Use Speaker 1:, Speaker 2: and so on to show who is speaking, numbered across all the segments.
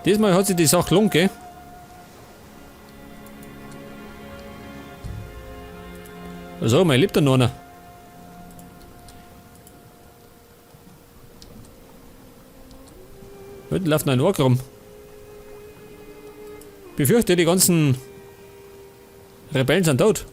Speaker 1: Diesmal hat sich die Sache gelohnt, gell? Also, mein lebt da noch einer. Hinten läuft noch ein Ork rum. Befürchte, die ganzen Rebellen sind tot.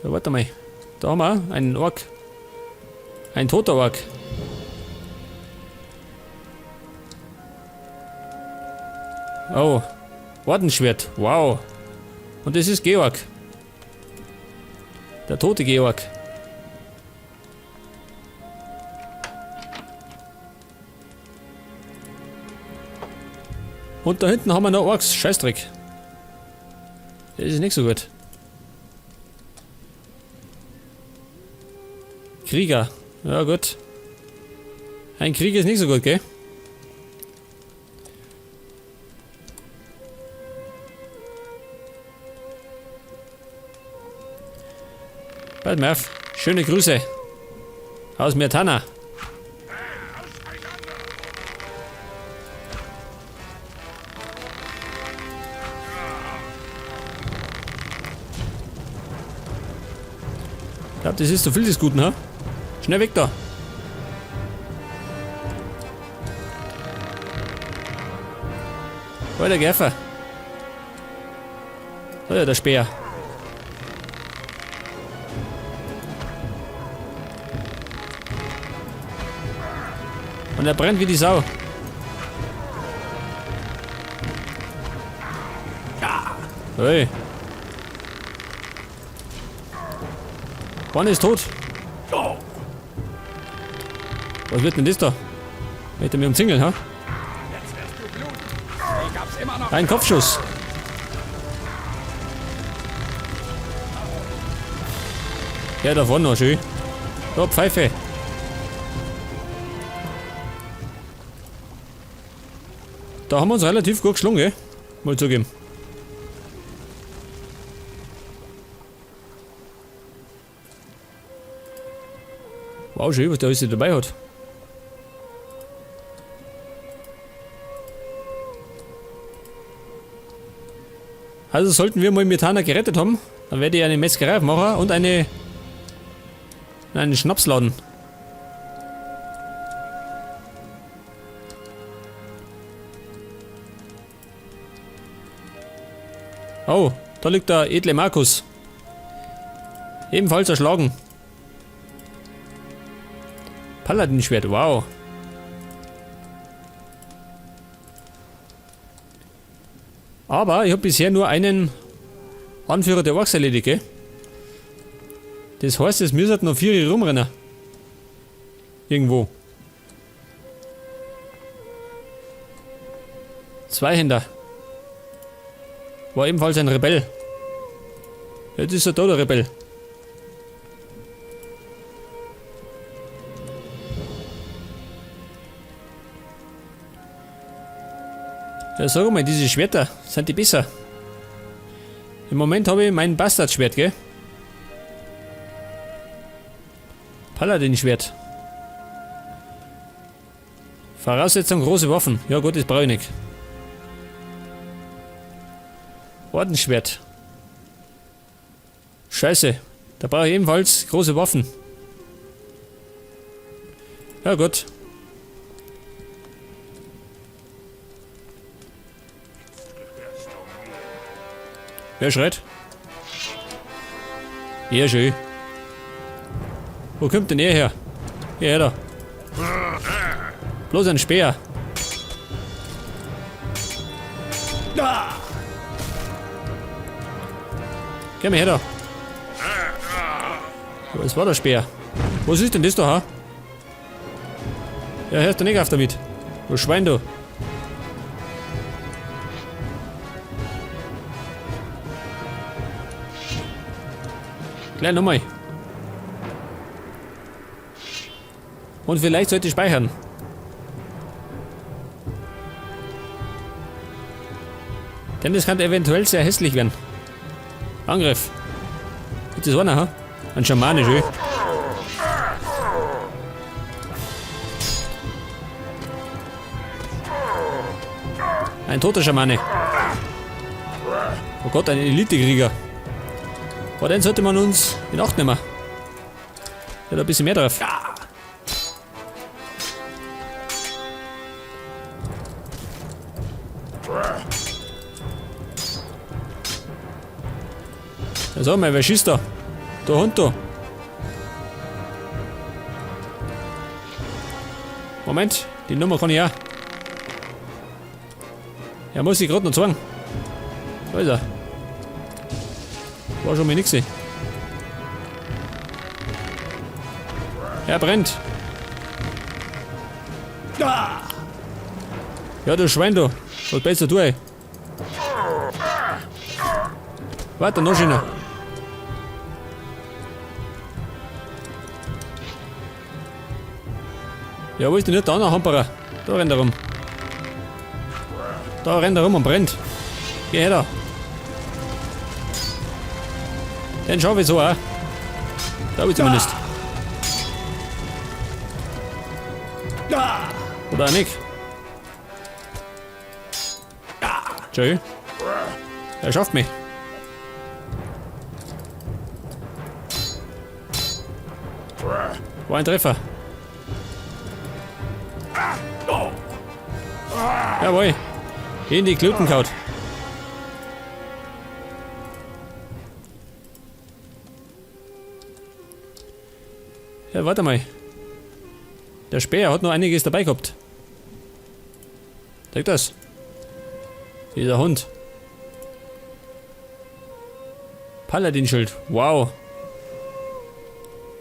Speaker 1: Ja, warte mal. Da haben wir einen Ork. Ein toter Ork. Oh. Ordensschwert. Wow. Und das ist Georg. Der tote Georg. Und da hinten haben wir noch Orks. Scheißdreck. Das ist nicht so gut. Krieger. Ja gut. Ein Krieger ist nicht so gut, gell? Bald Murph. Schöne Grüße. Aus Myrtana. Ich glaube, das ist zu viel des Guten, ha? Schnell weg da. Alter Gaffer. Oh ja, der Speer. Und er brennt wie die Sau. Hey. Wann ist tot? Was wird denn das da? Möchte er mich umzingeln, ha?
Speaker 2: Jetzt wirst du bluten. Die gab's immer noch.
Speaker 1: Ein Kopfschuss. Ja, da vorne noch, schön. Da, Pfeife. Da haben wir uns relativ gut geschlungen, gell? Mal zugeben. Wow, schön, was der alles dabei hat. Also sollten wir mal Myrtana gerettet haben, dann werde ich eine Metzgerei aufmachen und einen Schnapsladen. Oh, da liegt der edle Markus. Ebenfalls erschlagen. Paladinschwert, wow. Aber ich hab bisher nur einen Anführer der Orks erledigt, gell? Das heißt, es müssen noch 4 rumrennen. Irgendwo. Zweihänder. War ebenfalls ein Rebell. Jetzt ist er da, der Rebell. Ja, sag mal, diese Schwerter, sind die besser? Im Moment habe ich mein Bastardschwert, gell? Paladin-Schwert. Voraussetzung große Waffen. Ja gut, das brauche ich nicht. Ordensschwert. Scheiße. Da brauche ich ebenfalls große Waffen. Ja gut. Wer schreit? Ja, schön. Wo kommt denn er her? Hierher da. Bloß ein Speer. Geh mal her da. Was war der Speer? Was ist denn das da, ha? Ja, hörst du nicht auf damit. Du Schwein, du. Gleich nochmal. Und vielleicht sollte ich speichern. Denn das kann eventuell sehr hässlich werden. Angriff. Ist das einer, ha? Ein Schamane, schön. Ein toter Schamane. Oh Gott, ein Elite-Krieger. Vor den sollte man uns in Acht nehmen. Der hat ein bisschen mehr drauf. Ja, sag mal, wer schießt da? Der Hund da. Moment, die Nummer kann ich auch. Er muss sich gerade noch zeigen. Da ist er. War schon mal nix. Er brennt. Ja, du Schwein, du. Was besser du, ey? Warte, noch schöner. Ja, wo ist denn nicht der andere Hamperer? Da rennt er rum. Da rennt er rum und brennt. Geh her da. Den schau ich so auch. Glaube ich zumindest. Oder auch nicht. Tschö. Er schafft mich. War ein Treffer. Jawohl. In die Klöten kaut. Ja, warte mal. Der Speer hat noch einiges dabei gehabt. Zeig das. Dieser Hund. Paladin-Schild. Wow.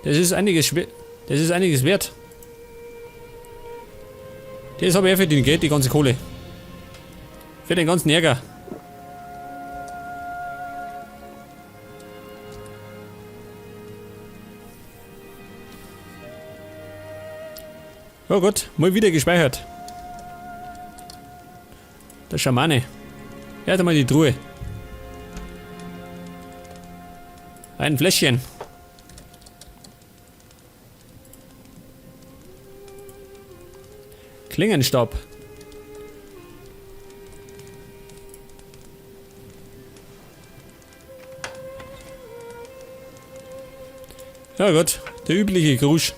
Speaker 1: Das ist einiges schwer. Das ist einiges wert. Das habe ich eh verdient, gell? Die ganze Kohle. Für den ganzen Ärger. Oh Gott, mal wieder gespeichert. Der Schamane. Er hat einmal die Truhe. Ein Fläschchen. Klingenstab. Ja gut, der übliche Grusch.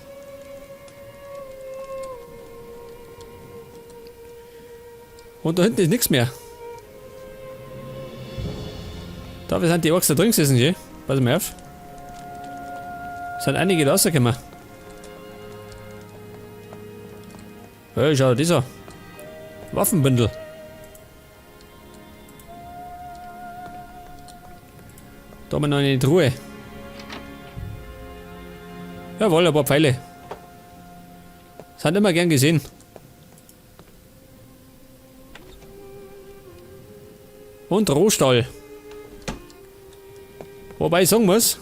Speaker 1: Und da hinten ist nichts mehr. Da sind die Orks da drin gesessen, gell? Pass mal auf. Sind einige da rausgekommen. Hey, schau dir das an. Waffenbündel. Da haben wir noch eine Truhe. Jawohl, ein paar Pfeile. Sind immer gern gesehen. Und Rohstahl. Wobei ich sagen muss,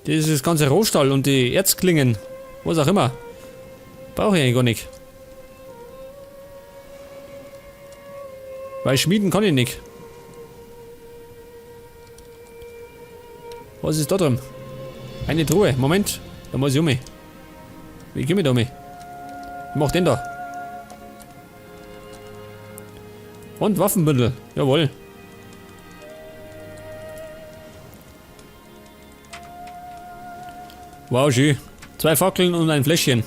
Speaker 1: dieses ganze Rohstahl und die Erzklingen, was auch immer, brauche ich eigentlich gar nicht. Weil schmieden kann ich nicht. Was ist da drin? Eine Truhe. Moment, da muss ich um mich. Wie komme ich da um mich? Ich mach den da. Und Waffenbündel. Jawohl. Wow, schön. 2 Fackeln und ein Fläschchen.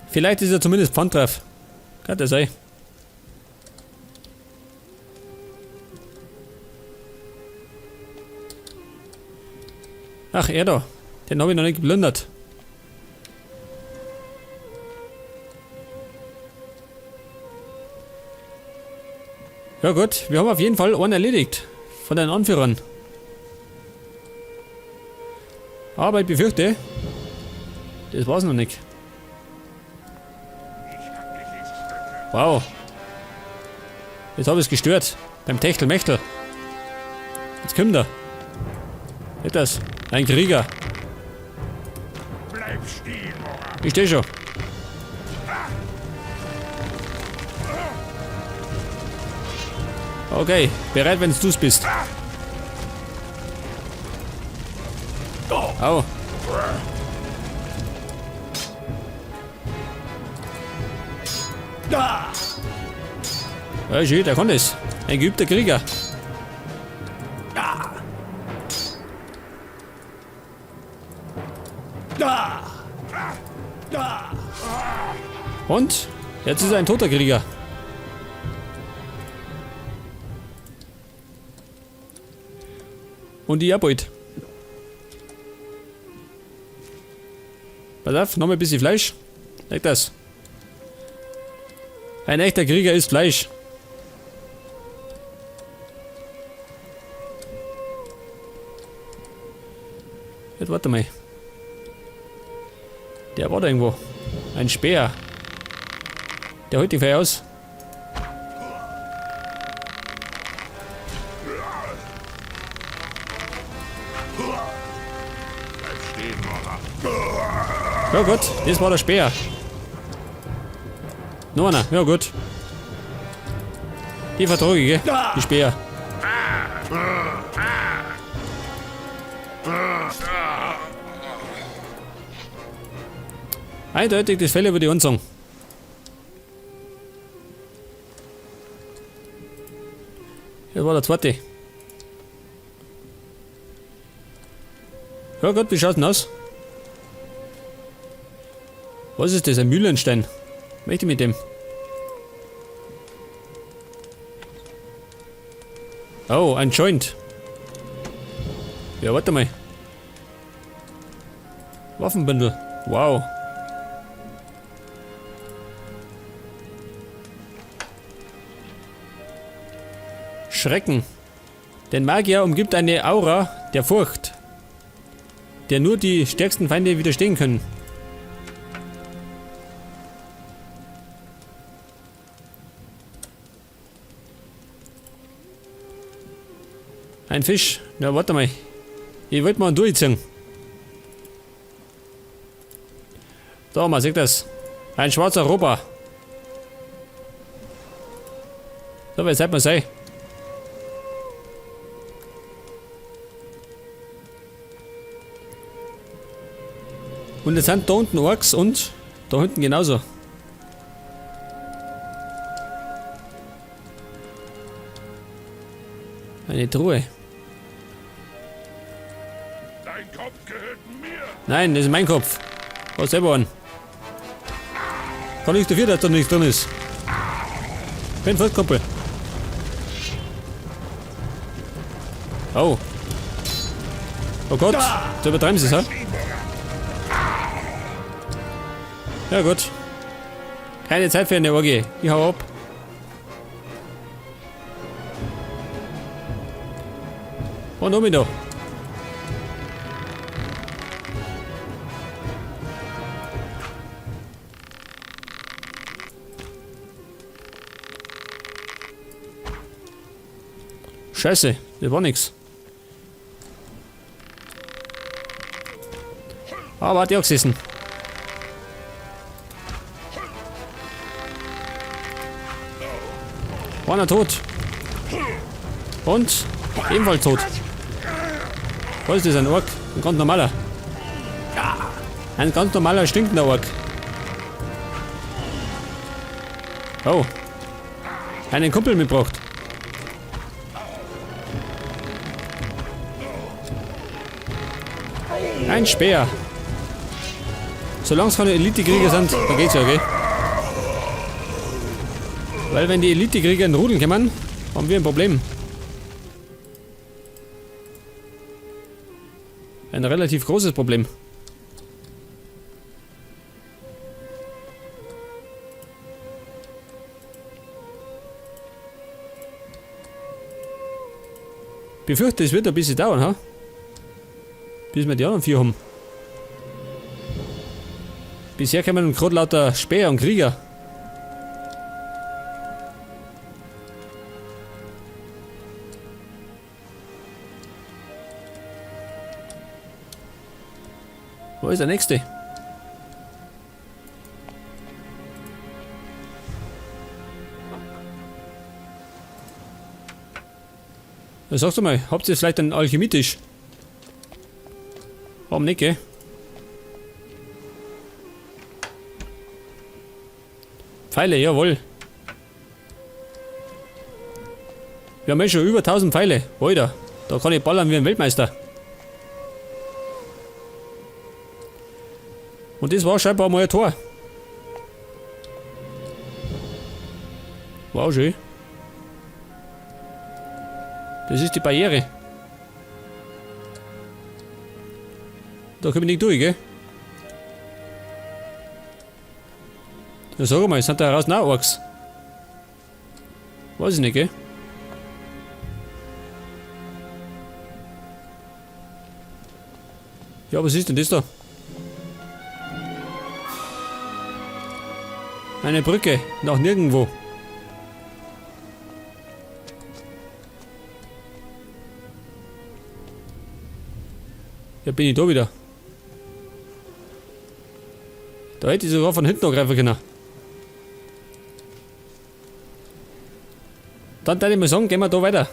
Speaker 1: Vielleicht ist er zumindest Pfand drauf. Kann das sein. Ach, er da. Den hab ich noch nicht geplündert. Ja gut, wir haben auf jeden Fall einen erledigt. Von den Anführern. Aber ich befürchte, das war's noch nicht. Wow. Jetzt hab ich's gestört. Beim Techtelmechtel. Jetzt kommt er. Nicht das. Ein Krieger.
Speaker 2: Bleib stehen, Mora.
Speaker 1: Ich steh schon. Okay, bereit, wenn's du's bist. Au. Ja, schön, der kann das. Ein geübter Krieger. Und jetzt ist er ein toter Krieger. Und ich auch bald. Pass auf, noch mal ein bisschen Fleisch. Leg das. Ein echter Krieger isst Fleisch. Jetzt warte mal. Der war da irgendwo. Ein Speer. Der holt die Feuer aus. Ja gut, das war der Speer. Noch einer, ja gut. Die vertrage ich, gell? Die Speer. Eindeutig das Fell über die Anzung. Das war der zweite. Ja Gott, wie schaut's denn aus? Was ist das? Ein Mühlenstein? Möchte ich mit dem? Oh, ein Joint. Ja, warte mal. Waffenbündel. Wow. Schrecken. Den Magier umgibt eine Aura der Furcht, der nur die stärksten Feinde widerstehen können. Ein Fisch. Ja, warte mal. Ich wollte mal einen durchziehen. Da, man sieht das. Ein schwarzer Rober. So, wer seid mal sei. Und jetzt sind da unten Orks und da hinten genauso. Eine Truhe.
Speaker 3: Dein Kopf gehört mir.
Speaker 1: Nein, das ist mein Kopf. Was selber an. Kann nichts dafür, dass da nichts drin ist. Bin fort, Kumpel. Oh. Oh Gott, da übertreiben sie es, hä? Ja gut. Keine Zeit für eine Orgie. Ich hau ab. Und um ihn da. Scheiße, das war nix. Aber hat die auch gesessen. Einer tot. Und ebenfalls tot. Was ist das, ein Ork? Ein ganz normaler. Ein ganz normaler, stinkender Ork. Oh. Einen Kumpel mitgebracht. Ein Speer. Solange es keine Elite-Krieger sind, dann geht's ja, okay? Weil wenn die Elite-Krieger in Rudeln kommen, haben wir ein Problem. Ein relativ großes Problem. Befürchte, es wird ein bisschen dauern, ha? Bis wir die anderen vier haben. Bisher kommen gerade lauter Späher und Krieger. Wo ist der nächste? Ja, sagst du mal, habt ihr vielleicht einen Alchemietisch? Warum nicht, gell? Pfeile, jawohl. Wir haben eh schon über 1000 Pfeile. Alter, da kann ich ballern wie ein Weltmeister. Und das war scheinbar mal ein Tor. Wow, schön. Das ist die Barriere. Da komme ich nicht durch, gell? Ja, sag mal, sind da draußen auch Orks? Weiß ich nicht, gell? Ja, was ist denn das da? Eine Brücke nach nirgendwo. Ja, bin ich da wieder. Da hätte ich sogar von hinten angreifen können. Dann würde ich mal sagen, gehen wir da weiter.